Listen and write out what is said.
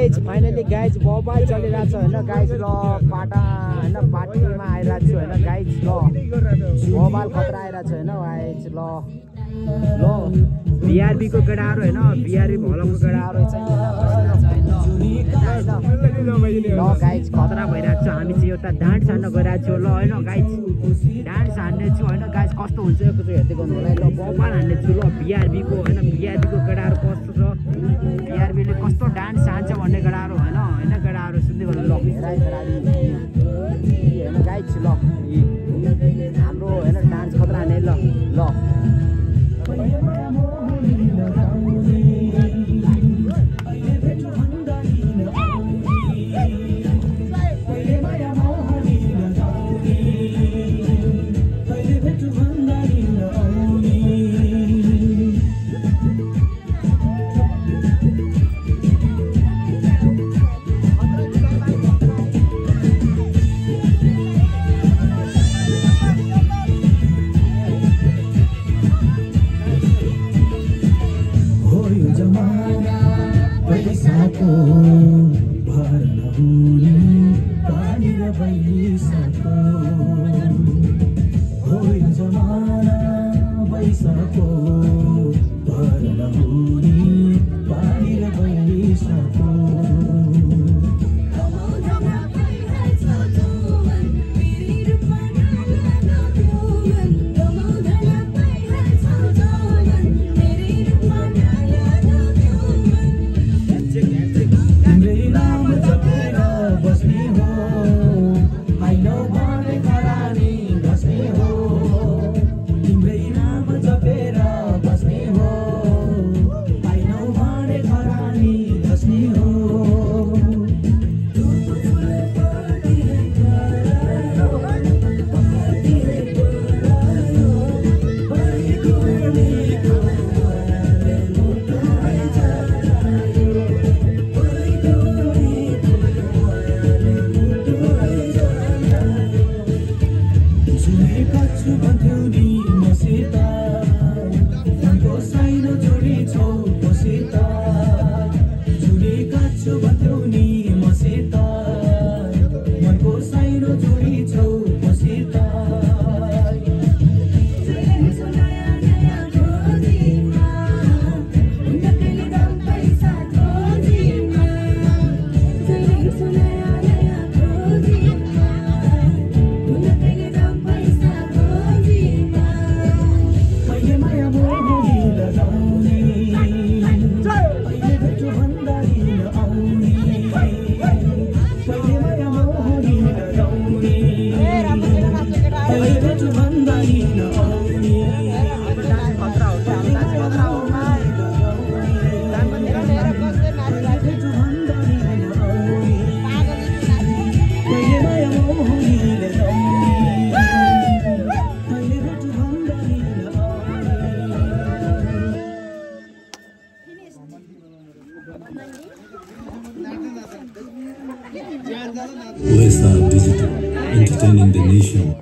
Guys finally guys mobile चलिरहेको छ होइन गाइज ल पाटा होइन पार्टीमा आइरहेको छु होइन गाइज ल मोबाइल खतरा आइरहेको छ होइन गाइज ल बिआरबीको केटाहरू होइन बिआरबी भलको केटाहरू चाहिँ ल गाइज खतरा भइरहेको छ हामी चाहिँ एउटा डान्स हान्न गइरहेको छौँ ल होइन गाइज डान्स हान्ने छु होइन गाइज कस्तो हुन्छ यो चाहिँ हेर्दै गर्नु होला ल मोबाइल हान्ने छु ल बिआरबीको होइन बिआरबीको केटाहरू कस्तो छ बिआरबीले कस्तो डान्स हान्छ भन्ने केटाहरू होइन होइन केटाहरू सुन्दै गर्नु ल होइन गाइज ल हाम्रो होइन डान्स खतरा हान्ने ल OSR Digital, entertaining the nation.